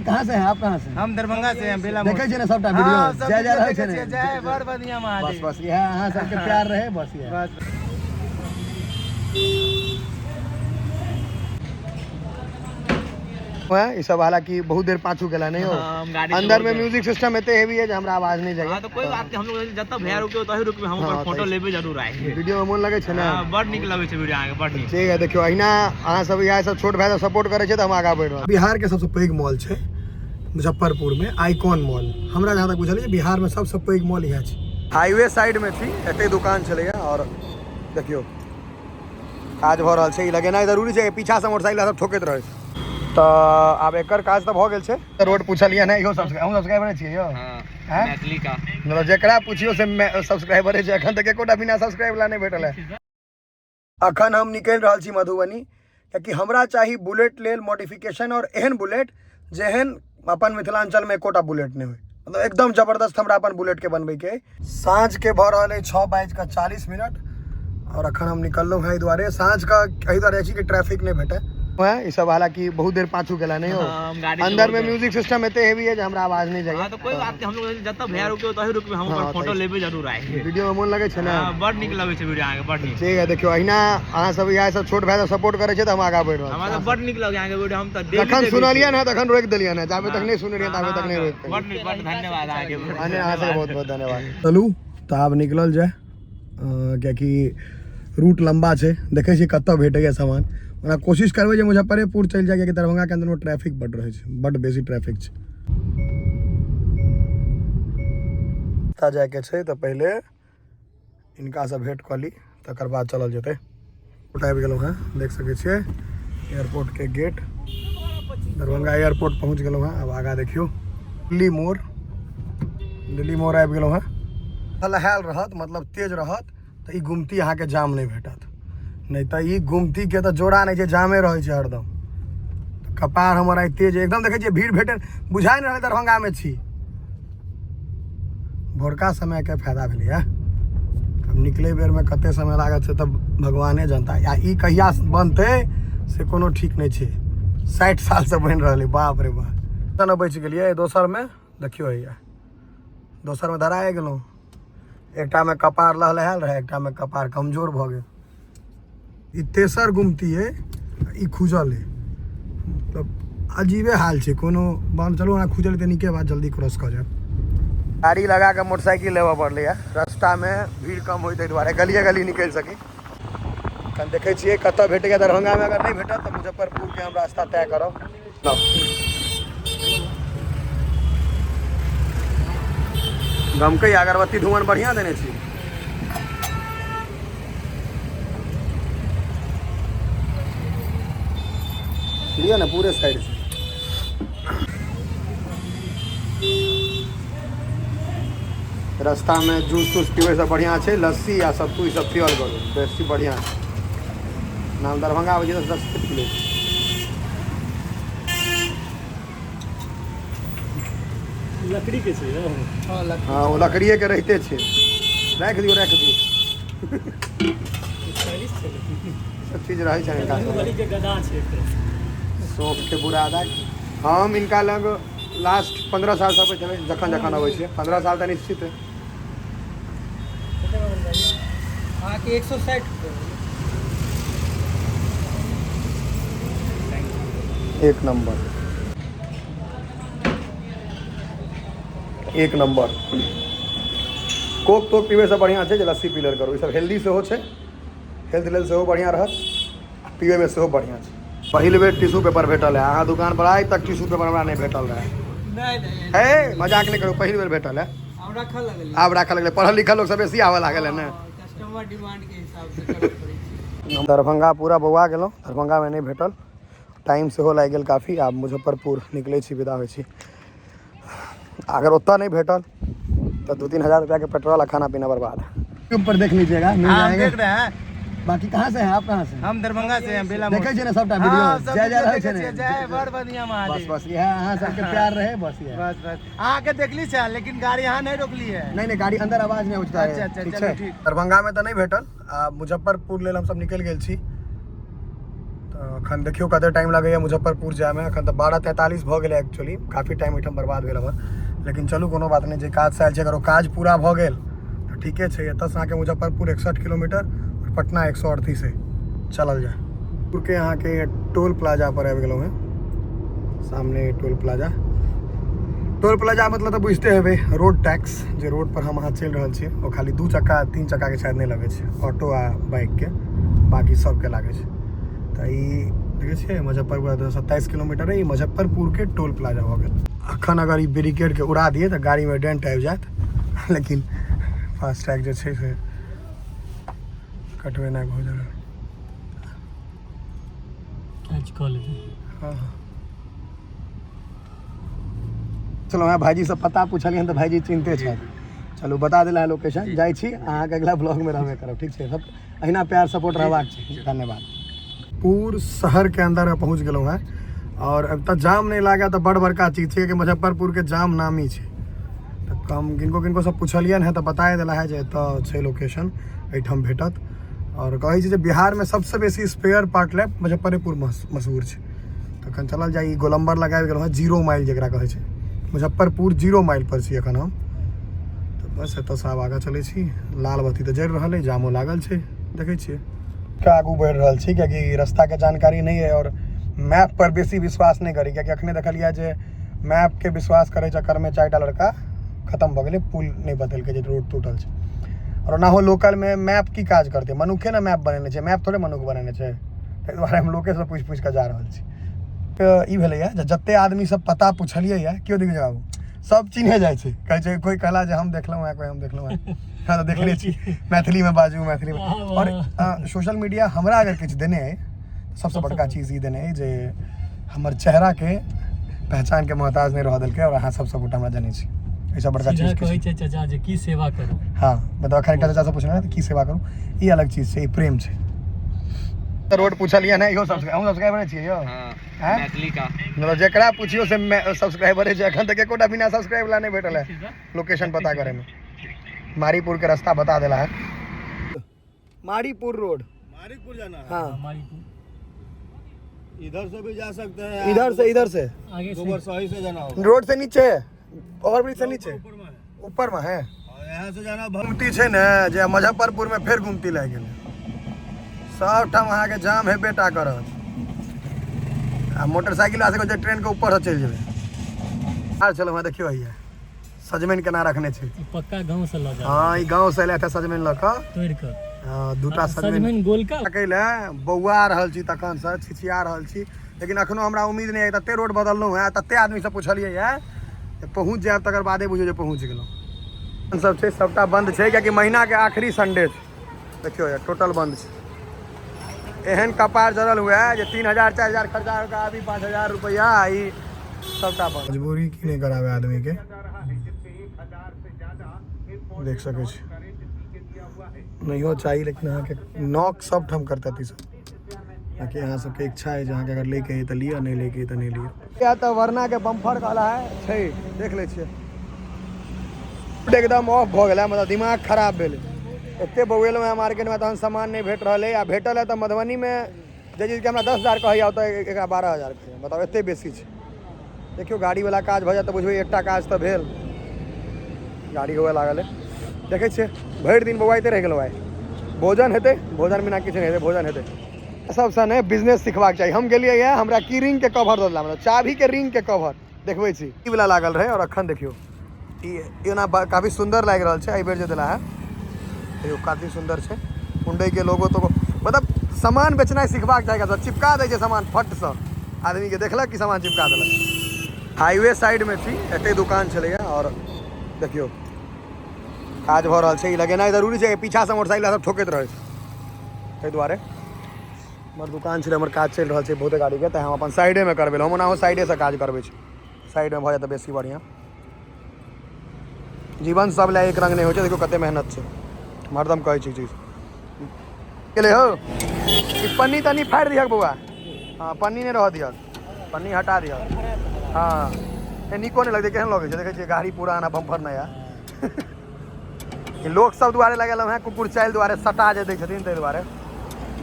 कहाँ से हैं आप? कहाँ से? हम दरभंगा से हैं, बेला मोड़। देखै छियै ने सबटा वीडियो? हाँ, सब जय जय वीडियो रहै छै देखै ने? छियै, जय, बड़ बढ़िया बस महादेव। बस इएह अहाँ सबके प्यार रहे, बस इएह। बस। ई सब हालांकि बहुत देर पाछू गेला नहीं हो। हाँ, हम गाड़ी से अंदर में बहुत- म्यूजिक सिस्टम एते हेवी है जे हमरा आवाज नहीं जाइए। हाँ, तो कोई बात नहीं, हम लोग जतऽ भैया रुके ओतहि रुकबै, हम हाँ, ओकर फोटो तऽ- लेबै जरूर आइ। वीडियो में मोन लगै छै ने? हाँ, बड़ नीक लगै छै वीडियो अहाँके, बड़ नीक। ठीक है, देखियौ अहिना अहाँ सब इएह सब छोट भाई सब सपोर्ट करै छै तऽ हम आगाँ बढ़ि रहल। बिहार के सबसँ पैघ मॉल छै मुजफ्फरपुर में आइकॉन मॉल। हमरा जहाँ तक बुझल है बिहार में सबसँ पैघ मॉल इएह छै। हाईवे साइड में छी, एते दुकान छलैया और देखियौ काज भऽ रहल छै। ई लगेनाइ जरूरी छै, पीछा से मोटरसाइकिल सब ठोकैत रहै छै। तऽ आब एकर काज तऽ भऽ गेल छै। रोड पूछलियै ने, इहो सब्सक्राइब, अहूँ सब्सक्राइबर छियै यौ? हैं? मैथिली का। मतलब जेकरा पुछियो से सब्सक्राइबरे छै। एखन तक एकोटा बिना सब्सक्राइब वाला नहि भेटल है। अखन हम निकलि रहल छी मधुबनी, कियाकि हमरा चाही बुलेट लेल मॉडिफिकेशन, और एहन बुलेट जेहन अपन मिथिलांचल में एकोटा बुलेट नहि होइ, मतलब एकदम जबरदस्त हमरा अपन बुलेट के बनबैके अइ। साँझ के भऽ रहल अइ 6:40 और अखन हम निकललहुँ हँ एहि दुआरे, साँझ के एहि दुआरे छी कि ट्रैफिक नहि भेटै। ई सब हालांकि बहुत देर पाछू गेला नहीं हो। हाँ, हम गाड़ी से अंदर में बहुत- म्यूजिक सिस्टम एते हेवी है जे हमरा आवाज नहीं जाइए। हाँ, तो कोई बात नहीं, हम लोग जतऽ भैया रुके ओतहि रुकबै, हम हाँ, ओकर फोटो तऽ- लेबै जरूर आइ। वीडियो में मोन लगै छै ने? हाँ, बड़ नीक लगै छै वीडियो अहाँके, बड़ नीक। ठीक है, देखियौ अहिना अहाँ सब इएह सब छोट भाई सब सपोर्ट करै छै तऽ हम आगाँ बढ़ि रहल हमरा छी। तऽ बड़ नीक लगै अहाँके वीडियो, हम तऽ डेली जखन देखै सुनलियै छी। ने तखन रोकि देलियै ने, जाबे तक नहि सुनलियै ताबे तक नहि रोकि। बड़ नीक, बड़ धन्यवाद अहाँके। अने अहाँ सबके बहुत बहुत धन्यवाद। चलू तऽ आब निकलल जाय, कियाकि रूट लम्बा छै। देखै छियै कतऽ भेटैए सामान। ओना कोशिश करबै जे मुजफ्फरेपुर चलि जाय, कियाकि दरभंगाके अन्दरमे ट्रैफिक बड्ड रहै छै, बड्ड बेसी ट्रैफिक छै। कतऽ जायके छै तऽ पहिले हिनकासँ भेँट कऽ ली, तकर बाद चलल जेतै। आबि गेलहुँ हँ, देख सकै छियै एयरपोर्टके गेट, दरभंगा एयरपोर्ट पहुँच गेलहुँ हँ। आब आगाँ देखियौ दिल्ली मोड़, दिल्ली मोड़ आबि गेलहुँ हँ। लहायल रहत, मतलब तेज रहत तऽ ई गुमती अहाँके जाम नहि भेटत, नहि तऽ ई गुमतीके तऽ जोड़ा नहि छै, जामे रहै छै हरदम। कपार हमर आइ तेज एकदम, देखै छियै भीड़ भेटल, बुझाइ नहि रहल दरभंगामे छी। भोरका समयके फायदा भेलैए। आब निकलै बेरमे कते समय लागत से तऽ भगवाने जनता। आ ई कहिया बनतै से कोनो ठीक नहि छै, 60 सालसँ बनि रहल है। बाप रे बाप, ने बचि गेलियै दोसरमे। देखियौ हैया दोसरमे धराए गेलहुँ। एकटामे कपार लहलहायल रहै, एकटामे कपार कमजोर भऽ गेल। ई तेसर गुमती अइ, ई खुजल अइ, मतलब अजीबे हाल छै। कोनो बंद चलू, ओना खुजल तऽ नीके बात, जल्दी क्रॉस कऽ जायब। गाड़ी लगा कऽ मोटरसाइकिल लेबऽ पड़लैए, रस्तामे भीड़ कम होइत ताहि दुआरे गलिए गली निकलि सकी। कनि देखै छियै कतऽ भेटैए दरभंगामे, अगर नहि भेटत तऽ मुजफ्फरपुरके हम रास्ता तय करब। गमकै अगरबत्ती धुआं बढ़िआँ देने छी। लिअ ने पूरे साइड से। रास्ता में जूस तूस पीबै से बढ़िआँ छै लस्सी आ सत्तू, ई सब पियल करू, बेसी बढ़िआँ छै। नाम दरभंगा आबै छै तऽ लस्सी पी लै छी। लकड़ी के छै यौ। हँ, ओ लकड़िए के रहिते छै। राखि दियौ, राखि दियौ, सब चीज रहै छै हिनका सब। बाहुबली के गदा छै एक तरह से। सौंफके बुरादा। हम हिनका लग लास्ट 15 सालसँ अबै छलै, जखन जखन अबै छियै 15 साल तऽ निश्चित है। अहाँके 160 रुपये भेलै। एक नंबर, एक नंबर। कोक तोक पीबै से बढ़िआँ छै जे लस्सी पी लेल करू। ई सब हेल्दी सेहो छै, हेल्थ लेल सेहो बढ़िआँ रहत, पीबैमे सेहो बढ़िआँ छै। पहिल बेर टिश्यू पेपर भेटल है अहाँ दुकान पर, आइ तक टिश्यू पेपर हमरा नहि भेटल रहै। नहि नहि, हे मजाक नहि करू, पहिल बेर भेटल है। आब राखऽ लगलियै। आब राखऽ लगलै, पढ़ल लिखल लोक सब बेसी आबऽ लागल है ने। कस्टमर डिमांड के हिसाब से करऽ पड़ै छै। दरभंगा पूरा बौआ गेलहुँ, दरभंगामे नहि भेटल, टाइम सेहो लागि गेल काफी। आब मुजफ्फरपुर निकलै छी, विदा होइ छी। अगर ओतऽ नहि भेटल तऽ 2-3 हजार रुपया के पेट्रोल आ खाना पीना बर्बाद। यूट्यूब पर देख लीजिएगा, मिल हाँ, हम जाएगा। देख रहे हैं। बाकी कहाँ से हैं आप? कहाँ से? हम दरभंगा से हैं, बेला मोड़। देखै छियै ने सबटा वीडियो? हाँ, सब जय जय वीडियो रहै छै देखै ने? छियै, जय, बड़ बढ़िया बस महादेव। बस इएह अहाँ सबके प्यार रहे, बस इएह। बस बस, अहाँके देखली छै, लेकिन गाड़ी अहाँ नहि रोकली है। नहि नहि, गाड़ी अंदर आवाज नहि उठता है। अच्छा, अच्छा, ठीक चलू, छै। ठीक। दरभंगा में तऽ नहि भेटल, आ मुजफ्फरपुर लेल हमसब निकलि गेल छी। तऽ एखन देखियौ कते टाइम लगैए मुजफ्फरपुर जायमे। एखन तऽ 12:43 भऽ गेलै। एक्चुअली काफी टाइम एहिठाम बर्बाद भेल हमर, लेकिन चलू कोनो बात नहि। जे काजसँ आयल छै, अगर ओ काज पूरा भऽ गेल तऽ ठीके छै। एतऽसँ अहाँके मुजफ्फरपुर 61 किलोमीटर आओर पटना 138 है। चलल जाय। के अहाँके टोल प्लाजा पर आबि गेलहुँ हेँ। सामने टोल प्लाजा। टोल प्लाजा मतलब तऽ बुझिते हेबै, रोड टैक्स। जे रोड पर हम अहाँ चलि रहल छी, ओ खाली दू चक्का तीन चक्काके शायद नहि लगै छै, ऑटो आ बाइकके, बाकी सबके लागै छै। तऽ ई देखै छियै, मुजफ्फरपुर 27 किलोमीटर है। ई मुजफ्फरपुरके टोल प्लाजा भऽ गेल। अखन अगर ई बैरिकेडके उड़ा दिए तऽ गाड़ीमे डेंट आबि जायत, लेकिन फास्टैग जे छै से कटबेनाइ बहुत जरूरी। आज कऽ लेबै। हाँ, चलो, अहाँ भाईजी से पता पूछलियनि तऽ भाईजी चिन्हते छथि। चलू, बता देला लोकेशन। जाइ छी, अहाँके अगला ब्लॉगमे रहबे करब। ठीक छै? सब अहिना प्यार सपोर्ट रहबाक छै। धन्यवाद। पुर शहरके अन्दर पहुँच गेलहुँ हेँ आओर अब तऽ जाम नहि लागै तऽ बड़ बड़का चीज छै कि मुजफ्फरपुरके जाम नामी छै। तऽ कम किनको किनको सब पुछलियनि हेँ तऽ बताए देला है जे एतऽ छै लोकेशन, एहिठाम भेटत। आओर कहै छै जे बिहारमे सबसँ बेसी स्पेयर पार्ट लए मुजफ्फरेपुर मशहूर छै। तखन चलल जाय। ई गोलम्बर लगाबि गेलहुँ हेँ, जीरो माइल जकरा कहै छै। मुजफ्फरपुर जीरो माइल पर छी एखन हम। तऽ बस एतऽसँ आब आगाँ चलै छी। लाल बत्ती तऽ जरि रहल अइ, जामो लागल छै, देखै छियै। के आगू बढ़ि रहल छी, कियाकि रस्ताके जानकारी नहि अइ आओर मैप पर बेसी विश्वास नहि करी, कियाकि अखने देखलियै जे मैपके विश्वास करै चक्करमे 4टा लड़का खतम भऽ गेलै। पुल नहि बतेलकै जे रोड टूटल छै। आओर ओनाहो लोकलमे मैप की काज करतै? मनुखे ने मैप बनेने छै, मैप थोड़े मनुख बनेने छै। ताहि दुआरे हम लोकेसँ पूछि पूछि कऽ जा रहल छी। तऽ ई भेलैए जे जते आदमी सब पता पुछलियै, केओ देखियौ बाबू, सब चिन्हे जाइ छै। कहै छै, कोइ कहला जे हम देखलहुँ हेँ, कोइ हम देखलहुँ हेँ। हँ, तऽ देखले छी। मैथिलीमे बाजू, मैथिलीमे। आओर सोशल मीडिया हमरा अगर किछु देने अइ, सबसँ बड़का चीज ई देने अइ जे हमर चेहराके पहचानके मोहताज नहि रहऽ देलकै आओर अहाँ सब सबगोटा हमरा जनै छी। एहिसँ बड़का सीधा चीज कहै किछु छै चाचा जे की सेवा करू। हँ, मतलब एखन एकटा चाचासँ पुछलहुँ तऽ की सेवा करू। ई अलग चीज छै, ई प्रेम छै। रोड पुछलियै ने, इहो सब्सक्राइब, अहूँ सब्सक्राइबर छियै यौ? हाँ। हैं? मैथिली का। मतलब जेकरा पुछियो से सब्सक्राइबरे छै। एखन तक एकोटा बिना सब्सक्राइब वाला नहि भेटल है लोकेशन पता करे में। मारीपुर के रास्ता बता देला है, मारीपुर रोड। मारिकपुर जाना है? हाँ। हमारी इधर से भी जा सकते हैं। इधर से, इधर से। आगे से। गोबर सही से जाना होगा। रोड से नीचे, ओवरब्रिज से नीचे। ऊपर में है। ऊपर में है। और यहाँ से जाना गुमती छै ने जे मुजफ्फरपुर में फेर गुमती लागि गेलै। सबठाम अहाँके जाम हेबे टा करत। आ मोटरसाइकिल वाला सबके ट्रेन के ऊपर से चलि जेबै। आर चलू। हँ, देखियौ, हैया सजमनि केना रखने छै। ई पक्का गाँव से लऽ जा। हँ, ई गाँव से एलै सजमनि लऽ कऽ। तोड़ि कऽ। हँ, दूटा सजमनि। सजमनि गोलका। ताकै लए बौआ रहल छी, तखनसँ छिछिया रहल छी, लेकिन अखनो हमरा उम्मीद नहि अइ। तते रोड बदललहुँ हेँ, तते आदमीसँ पुछलियै हे जे पहुँच जायब तकर बादे बुझियौ जे पहुँच गेलहुँ। सब छै, सबटा बन्द छै, कियाकि महीनाके आखिरी संडे छै। देखियौ यार, टोटल बन्द छै। एहन कपार जरल हुए जे 3000 4000 खर्चा होके आबी, 5000 रुपैआ, ई सबटा बंद। मजबूरी की नहि करावे आदमी के, देख सकै छी। नहियो चाही, लेकिन अहाँके नॉक सब ठाम करतै ई सब। बाकी अहाँ सबके इच्छा है जे अहाँके अगर लैके है तऽ लिअ, नहि लैके है तऽ नहि लिअ। या तऽ वरना के बम्फर कहला है छै, देख लै छियै। एकदम ऑफ भऽ गेलै, मतलब दिमाग खराब भेलै। एते बौएलहुँ हेँ मार्केटमे, तहन सामान नहि भेट रहल अइ। आ भेटल है तऽ मधुबनीमे जे चीजके हमरा 10,000 कहैया, ओतऽ एकरा 12,000 कहैया। बताउ, एते बेसी छै। देखियौ, गाड़ीवला काज भऽ जायत तऽ बुझबै एकटा काज तऽ भेल। गाड़ी हुए लागल अइ, देखै छियै। भरि दिन बौआइते रहि गेलहुँ आइ। भोजन हेतै, भोजन बिना किछु नहि हेतै, भोजन हेतै। सबसँ ने बिजनेस सिखबाक चाही। हम गेलियै ये, हमरा की रिंगके कवर दऽ देला, मतलब चाभीके रिंगके कवर। देखबै छी, ई वला लागल रहै। आओर अखन देखियौ, ई ई ओना काफी सुन्दर लागि रहल छै। एहि बेर जे देला है, देखियौ, काफी सुन्दर छै। हुंडई लोगो तोगो। मतलब सामान बेचनाइ सिखबाक चाही। कतऽ चिपका दै छै सामान फटसँ, आदमीके देखलक कि सामान चिपका देलक। हाईवे साइडमे छी, एते दुकान छलैया। आओर देखियौ, काज भऽ रहल छै। ई लगेनाइ जरूरी छै, पीछासँ मोटरसाइकिल सब ठोकैत रहै छै। ताहि दुआरे हमर दुकान छलै, हमर काज चलि रहल छै बहुते गाड़ीके, तऽ हम अपन साइडेमे करबेलहुँ। हम ओनाहो साइडेसँ काज करबै छी, साइडमे भऽ जायत तऽ बेसी बढ़िआँ। जीवन सब लए एक रंग नहि होइ छै। देखियौ, कते मेहनत छै। हम हरदम कहै छी चीज गेलै हौ। ई पन्नी तन्नी फाड़ि दिहक बौआ। हँ, पन्नी नहि रहऽ दिहक, पन्नी हटा दिहक। हँ, ए नीको नहि लगतै। केहन लगै छै? देखै छियै, गाड़ी पुरान आ बम्पर नया। ई लोक सब दुआरे लगेलहुँ हेँ, कुकुर चालि दुआरे सटा जे दै छथिन, ताहि दुआरे।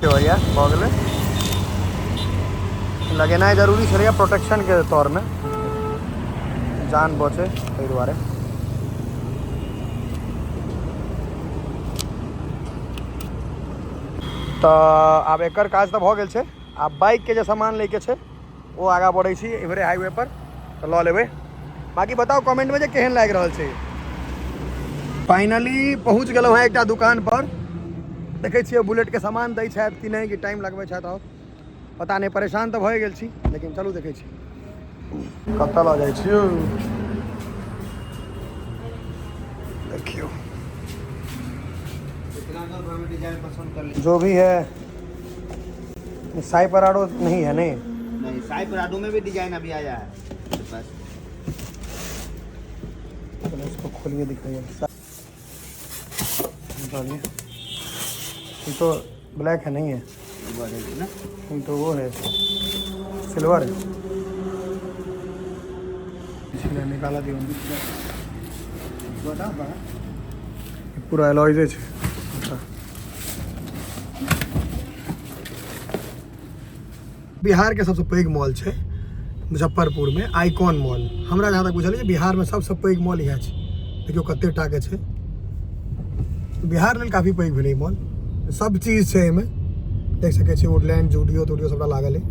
होइया, भऽ गेलै। लगेनाइ जरूरी छलैए प्रोटेक्शनके तौरमे, जान बचे ताहि दुआरे। तऽ आब एकर काज तऽ भऽ गेल छै। आब बाइकके जे सामान लैके छै ओ आगाँ बढ़ै छी इम्हरे हाईवे पर, तऽ लऽ लेबै। बाकी बताउ कमेंटमे जे केहन लागि रहल छै। फाइनली पहुँच गेलहुँ हेँ एकटा दुकान पर। देखै छियै बुलेटके सामान दै छथि कि नहि, कि टाइम लगबै छथि आओर पता नहि। परेशान तऽ भए गेल छी, लेकिन चलू देखै छी कतऽ लऽ जाइ छी। देखियौ। इतना तो हमें डिजाइन पसंद कर ली। जो भी है, साई पराडो नहीं है? नहीं। नहीं, साई पराडो में भी डिजाइन अभी आया है बस। चलो, इसको खोलिए, दिखाइए, निकालिए। ये तो ब्लैक है, नहीं है? ना। ये तो वो है, सिल्वर है, इसलिए निकाला दियो। बता बड़ा। ई पूरा एलॉयजे छै। अच्छा। बिहार के सबसे पैघ मॉल छै मुजफ्फरपुर में, आइकॉन मॉल। हमरा जहाँ तक बुझल है, बिहार में सबसे पैघ मॉल इएह छै। देखियौ कते टा के छै। बिहार लेल काफी पैघ भेलै ई मॉल। सब चीज छै एहिमे, देख सकै छी। वुडलैंड, जूडियो तूडियो सबटा लागल है।